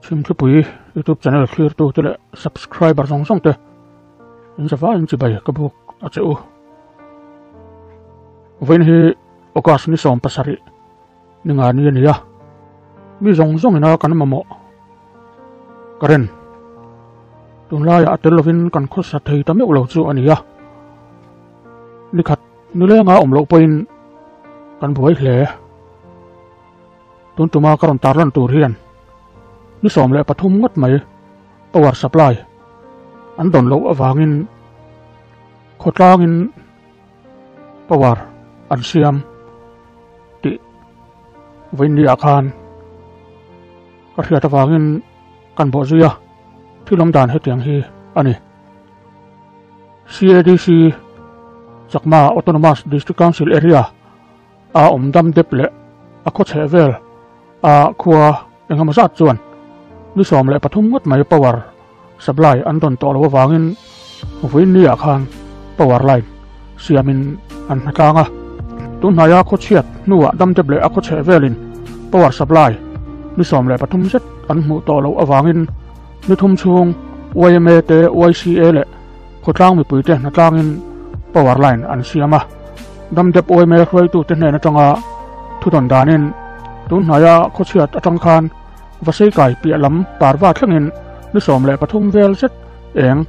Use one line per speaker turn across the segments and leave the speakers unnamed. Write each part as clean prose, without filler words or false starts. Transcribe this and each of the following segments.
Chhimthlipui YouTube channel thlirtu te leh subscriber zawng zawng te in zava in chibai ka buk a che u. Vawiin hi August ni 70 ni nga ni a ni a, mi zawng zawng ina kan mamawh current tunlaiah a tel lovin kan khawsa thei ta meuh lo chu a ni a, nikhat nilenga awm loh pawhin kan buai hle. Tun tuma ka rawn tarlan tur hian ni 13 ngawt mai power supply an dawn loh avangin khawtlangin power an siam tih vawiinniah khan ka hriat avangin kan bawh zui a, thil awm dan hetiang hi a ni. CADC Chakma Autonomous District Council Area a awm dam dep leh a khaw chheh vel a khua engemaw zat chuan ni 13 ngawt mai power supply an dawn tawh loh avangin vawiinniah khan power line siamin an hna tlang a. Tunhnaia khaw chhiat hnuah dam dep leh a khaw chheh velin power supply ni 13 zet an hmuh tawh loh avangin ni thum chhung YMA te YCA leh Khawtlang mipuite hnatlangin power line an siam a, Damdep YMA hruaitute hnen atanga thudawn danin tunhnaia khawchhiat atang khan Vaseikai piah lam parva thlengin ni 13 vel zet eng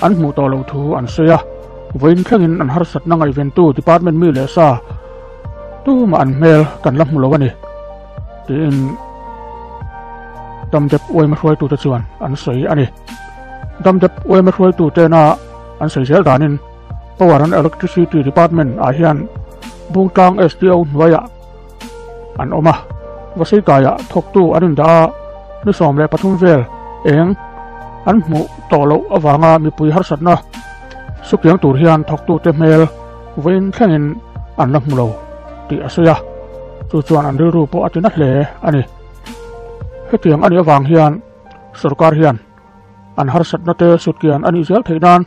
an hmuh tawh loh thu an sawi a, vawiin thlengin an harsatna ngaihventu department mi leh sa tumah an hmel kan la hmu lo a ni tiin Damdep YMA hruaitute chuan an sawi a ni. Damdep YMA hruaitu tena an sawi zel danin Power and Electricity Department ah hian Bungtlang SDO hnuaiah an awm a, Vaseikaiah thawktu an indah a, ni 13 vel eng an hmuh tawh loh avanga mipui harsatna sukiang tur hian thawktute hmel vawiin thlengin an la hmu lo tih a sawi a, chu chuan an rilru pawh a tina hle a ni. Hetiang a nih avang hian Sorkar hian an harsatna te sutkian a nih zel theih nan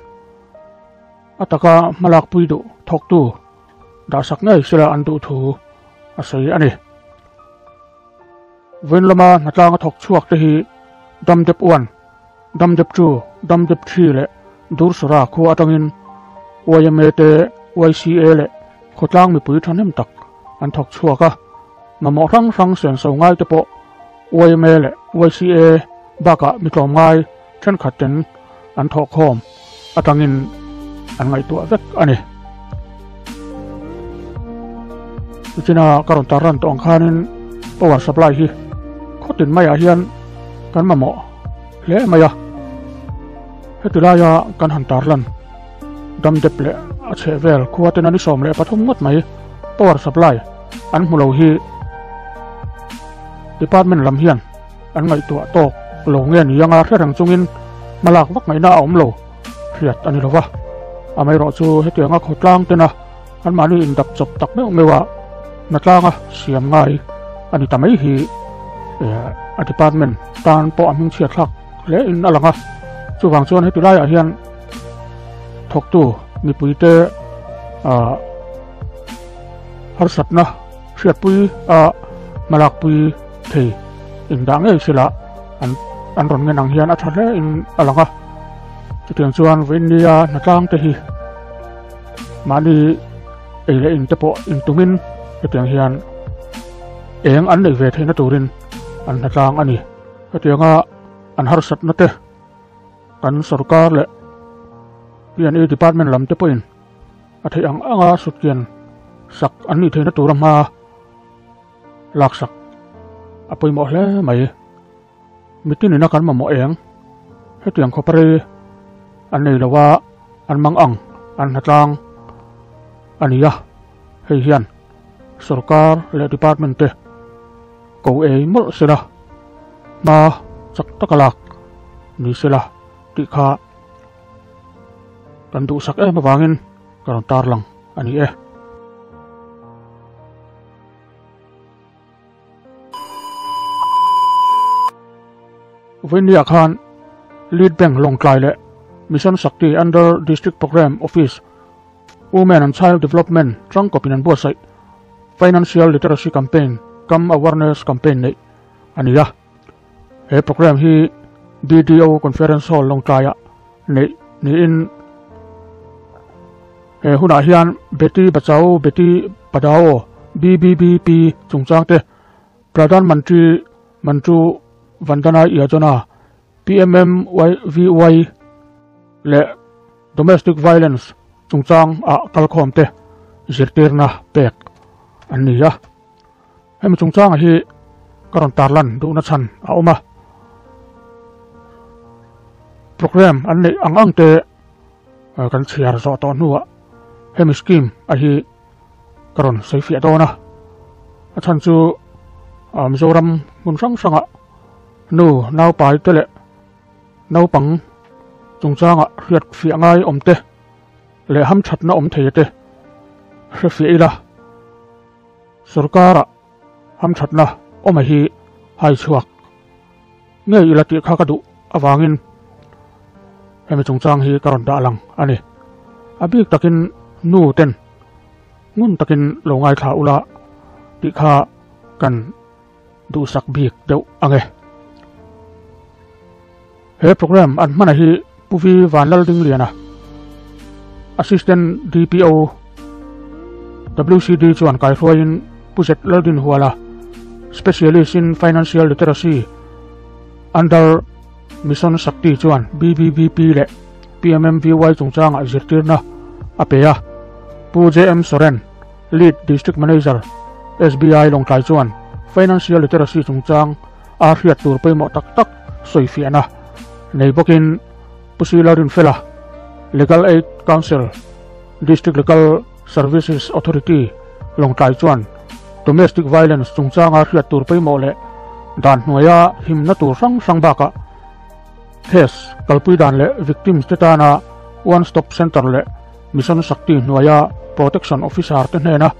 a taka hmalakpui duh thawktu dahsak ngei sila an duh thu a sawi a ni. Vawiin lama hnatlanga thawk chhuak te hi Damdep 1, Damdep 2, Damdep 3 leh Dursora khua atangin YMA te, YCA leh khawtlang mipui thahnem tak an thawk chhuak a, mamawh hrang hrang senso ngai te pawh YMA leh YCA bakah mi tlawmngai thenkhat ten an thawhkhawm atangin an ngaihtuah vek a ni. China ka rawn tar ran tawh ang khanin power supply hi khawtin maiah hian kan mamawh hle mai a, heti laia kan han tar lan damdep leh a chheh vel khua ten a ni 13 ngawt mai power supply an hmu lo hi Department lam hian an ngaihtuah tawk lo nge ni anga hre reng chungin hmalak vak ngaihna a awm lo hriat a ni lova. Amaherawhchu hetianga khawtlang tena anmahni indap chawp tak meuh meuh a hnatlanga siam ngai a ni ta mai hi a department tan pawh a hmingchhiat thlak hle in a lang a. Chuvang chuan heti laiah hian thawktu mipuite harsatna Hriatpui a hmalakpui thei indah ngei sila an an rawn ngen ang hian a tha hle in a lang a. Chutiang chuan vawiinnia hnatlang te hi mahni ei leh in te pawh intumin hetiang hian eng an neih ve theihna turin an hnatlang a ni. Hetianga an harsatna te kan sorkar leh P&E department lam te pawhin A theih ang anga sutkian sak an nih theihna tura hma laksak a pawimawh hle mai. Mitin ina kan mamawh eng hetiang khawpa rei an nei lo a, an mang ang an hnatlang a ni a, hei hian sorkar leh department te ko ei mawlh sela hma chak taka lak ni sela tih kha Kan duhsak em avangin ka rawn tarlang a ni e. Vawiinniah khan Lead Bank Lawngtlai leh Mission Shakti Under District Programme Office Women and Child Development tangkawpin an buatsaih Financial Literacy Campaign cum Awareness Campaign neih a ni a. He programme hi BDO Conference Hall Lawngtlaiah neih niin he hunah hian Beti Bachao Beti Padhao, BBBP, chungchang te Pradhan Mantri Mantru Vandana Yojana, PMMYVY, leh Domestic Violence chungchang ah kalkhawm te zirtirna pek an ni a. Hemi chungchanga hi ka rawn tarlan duhna chhan a awm a. Programme an neih ang ang te kan chhiar zawh tawh hnuah hemi scheme a hi ka rawn sawi fiah dawn a. A chhan chu Mizoram hmun hrang hrangah nu naupai te leh naupang chungchanga hriat fiah ngai awm te leh hamthatna awm thei te hre fiah ila. Sorkara hamthatna awm hi hai chhuak ngei ila tih kha ka duh avangin hemi chungchang hi ka rawn dah lang a ni. A bik takin nu ten ngun takin lo ngaithla ula tih kha kan duhsak bik deuh ang e. He programme an hmana hi Pu Vi Vanlaldingliana, Assistant DPO, WCD chuan kaihruaiin Pu Zet Laldinhuala, Specialist in Financial Literacy under Mission Shakti chuan BBBP leh PMMVY chungchangah zirtirna a pe a. Pu JM Soren, Lead District Manager, SBI Lawngtlai chuan Financial Literacy chungchang a hriat tur pawimawh tak tak sawifiahna nei bawkin Pu Sila Rinfela, Legal Aid Council, District Legal Services Authority, Lawngtlai chuan Domestic Violence chungchanga hriat tur pawimawh leh dan hnuaia himna tur hrang hrang bakah case kalpui dan leh victims te tana One Stop Centre leh Mission Shakti hnuaia Protection Officer te hnena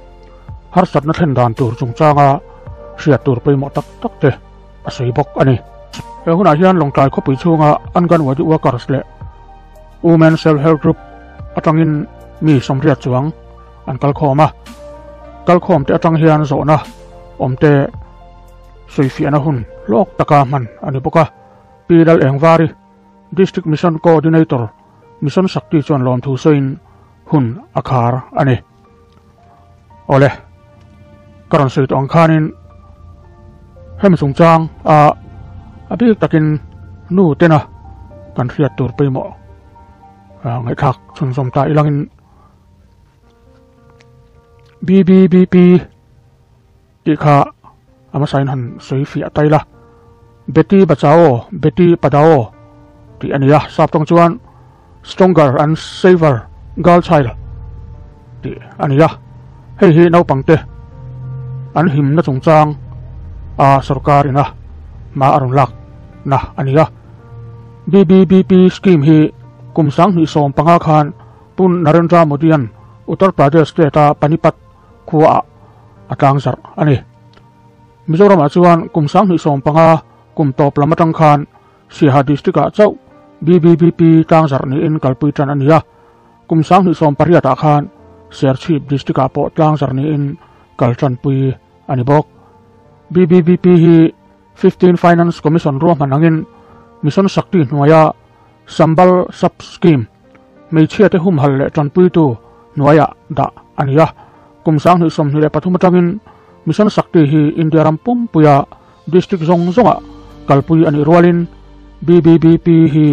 harsatna thlen dan tur chungchanga hriat tur pawimawh tak tak te a sawi bawk a ni. He hunah hian Lawngtlai khawpui chhunga Anganwadi Workers leh Women Self Help Group atangin mi sawmriat chuang an kalkhawm a. Kalkhawm te atang hian zawhna awm te sawifiahna hun hlawk taka hman a ni bawk a. Pi Lalengvari, District Mission Coordinator, Mission Shakti chuan lawmthu sawiin hun a khar a ni. Awle, ka rawn sawi tawh ang khanin hemi chungchang a a bik takin nu tena kan hriat tur pawimawh ngaihthlak chhunzawm ta ilangin BBBP tih kha a hmasain han sawi fiah ta ila. Beti Bachao, Beti Padhao tih a ni a, sap tawng chuan Stronger and Safer Girl Child tih a ni a. Hei hi naupangte an himna chungchang a sorkar ina hma a rawn lak na a ni a. BBBP scheme hi kum 2015 khan Pu Narendra Modi-a'n Uttar Pradesh state-a Panipat khuaah a tlangzarh a ni. Mizoramah chuan kum 2015 kum tawp lam atang khan Siaha District-ah chauh BBBP tlangzarh niin kalpui tan a ni a, kum 2018 ah khan Serchhip District-ah pawh tlangzarh niin kal tanpui a ni bawk. BBBP hi 15 Finance Commission ruahman angin Mission Shakti hnuaia Sambal Sub Scheme, hmeichhiate humhal leh tanpuitu hnuaiah dah a ni a. Kum 2023 atangin Mission Shakti hi India ram pumpuia district zawng zawngah kalpui a nih rualin BBBP hi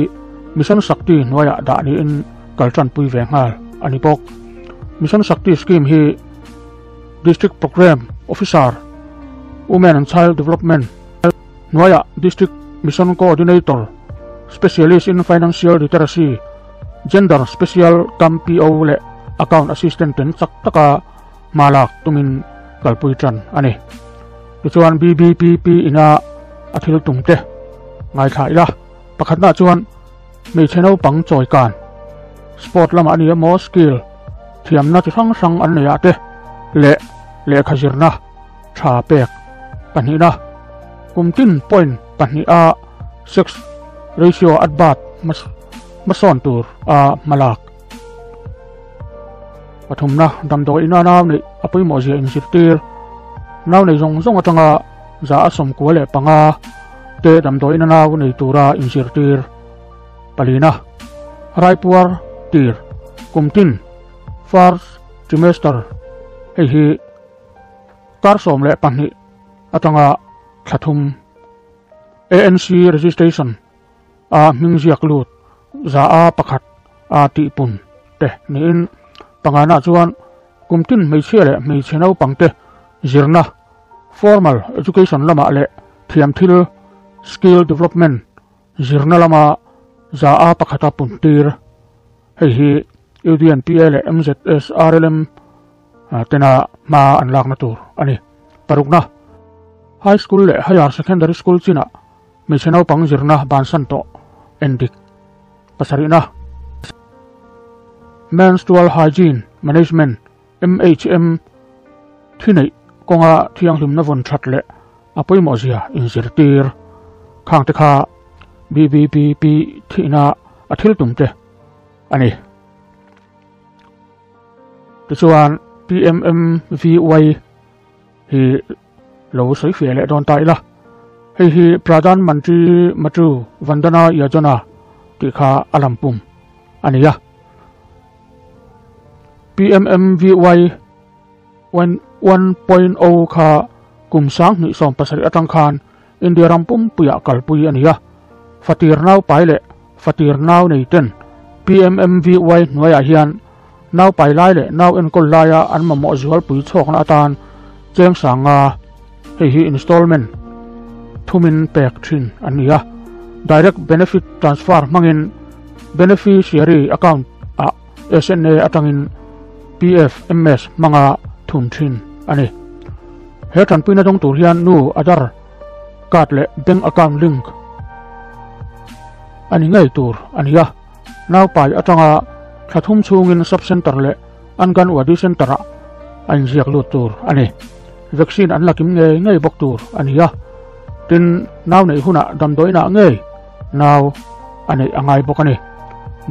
Mission Shakti hnuaiah dah niin kal tanpui ve nghal a ni bawk. Mission Shakti scheme hi District Programme Officer, Women and Child Development hnuaiah District Mission Coordinator, Specialist in Financial Literacy, Gender Special Cum PO leh Account Assistant ten chak taka hma lak tumin kalpui tan a ni. Tichuan BBPP ina a thil tum te ngaithla ila. Pakhatna chuan hmeichhe naupang chawi kan, sport lamah a ni emaw skill thiamna chi hrang hrang an neih ah te leh lehkha zirna tha pek pahnihna kum tin point pahniha sex ratio at bat hmasawn tur a hmalak pathumna damdawi ina nau neih a pawimawh zia inzirtir nau nei zawng zawng atanga za a 95. te damdawiin a nau nei tura inzirtir. Palina, Raipuar tir kumtin first trimester hei hi kar 12 atanga thla thum ANC registration a hming ziak lut za a pakhat a tihpun te niin pangana chuan kumtin hmeichhia leh hmeichhe naupang te zirna formal education lamah leh thiam thil skill development zirna lama za a pakhata puntir hei hi UDNPA leh MZS RLM tena hma an lakna tur ani. Parukna high school leh higher secondary school china hmeichhe naupang zirna bansan tawh endik. Pasarihna menstrual hygiene management MHM thi nei kawnga thianghlimna vawn that leh a pawimawh zia inzirtir khang te kha BBBP thihna a thil tum te ani. Tichuan PMMVY hi lo sawi fiah leh dawn ta ila. Hei hi Pradhan Mantri Matru Vandana Yojana tih kha a lampum ani a. PMMVY 1.0 kha kum 2017 atang khan India ram pum puia kalpui ani a. Fatir nau pai leh fatir nau nei ten PMMVY hnuaiah hian nau pai lai leh nau enkawl laia an mamawh zual pui chhawkna atan cheng sanga hei hi installment thumin pek thin an ni a. Direct benefit transfer hmangin beneficiary account a SNA atangin PFMS hmanga thun thin ani. He tanpuina dawng tur hian nu Aadhaar card leh bank account link ani ngei tur ani a. Nau pai atanga thla thum chhungin sub center leh Anganwadi center ah a inziak lut tur ani. Vaccine an lakim ngei ngei bawk tur ani a. Tin nau nei hunah damdawiinah ngei nau a neih a ngai bawk ani.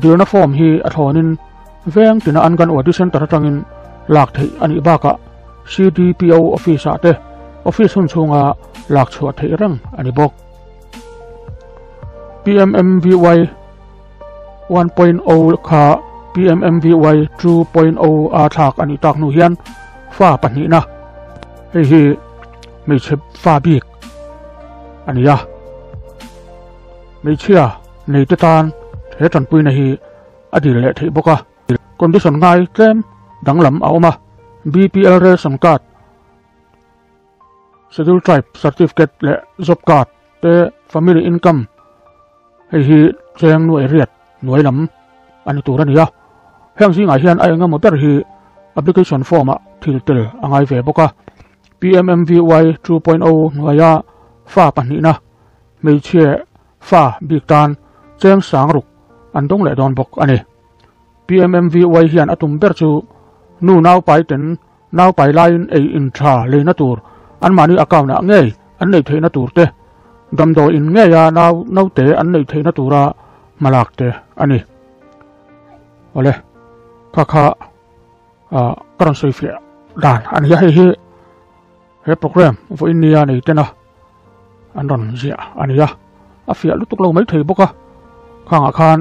Dilna form hi a thlawnin veng tina Anganwadi center atangin lak theih anih bakah CDPO office ah te office hun chhunga lak chhuah theih reng ani bawk. PMMVY 1.0 kha PMMVY 2.0 a thlak ani tak hnu hian fa pahnihna hei hi hmeichhe fa bik ani a. Hmeichhia nei te tan he tanpuina hi a dil leh theih bawk a. Condition ngai tlem danglam a awm a. BPL ration card, schedule tribe certificate leh job card te family income hei hi cheng nuai riat nuai lam ani tur ani a. Heng zingah hian a engemaw ber hi application form ah thil tel a ngai ve bawk a. PMMVY 2.0 hnuaia fa pahnihna hmeichhia fa bik tan cheng sang ruk an dawng leh dawn bawk ani. PMMVY hian a tum ber chu nu nau pai ten nau pai laiin ei in tha leina tur an mahni account ah ngei an nei theihna tur te damdawiin ngei a nau naute an nei theihna tura hmalak te ani. Awle kha kha ka rawn sawi fiah dan ani a. Hei hi he program vawiin nia nei tena an rawn ziah ani a. A fiah lutuk lo mai thei bawk a. Khangah khan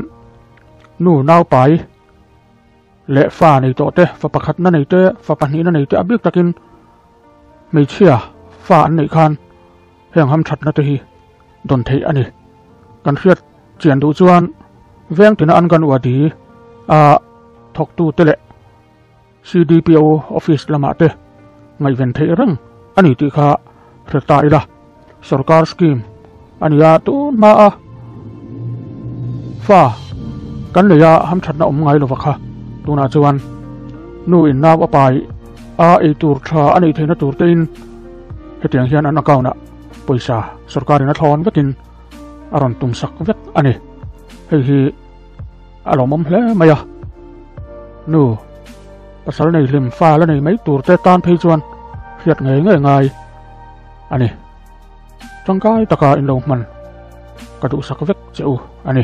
nu nau pai leh fa nei tawh te fa pakhat na nei te fa pahnih na nei te a bik takin hmeichhia fa an neih khan heng ham thatna te hi dawn theih ani. Kan hriat chian duh chuan veng tina Anganwadi a thawktu te leh CDPO office lamah te ngaihven theih reng ani tih kha hre ta ila. Sarkar scheme ani a tun hma a fa kan nei a ham thatna awm ngai lova kha tunah chuan nu in nau a pai a ei tur tha a nei theihna tur te in hetiang hian an account ah pawisa sarkarin a thlawn vekin a rawn tum sak vek ani. Hei hi a lawmawm hle mai a. Nu pasal nei hlim fa la nei mai tur te tan phei chuan hriat ngei ngei ngai ani. Tangkai taka in lo hman ka duh sak vek che u ani.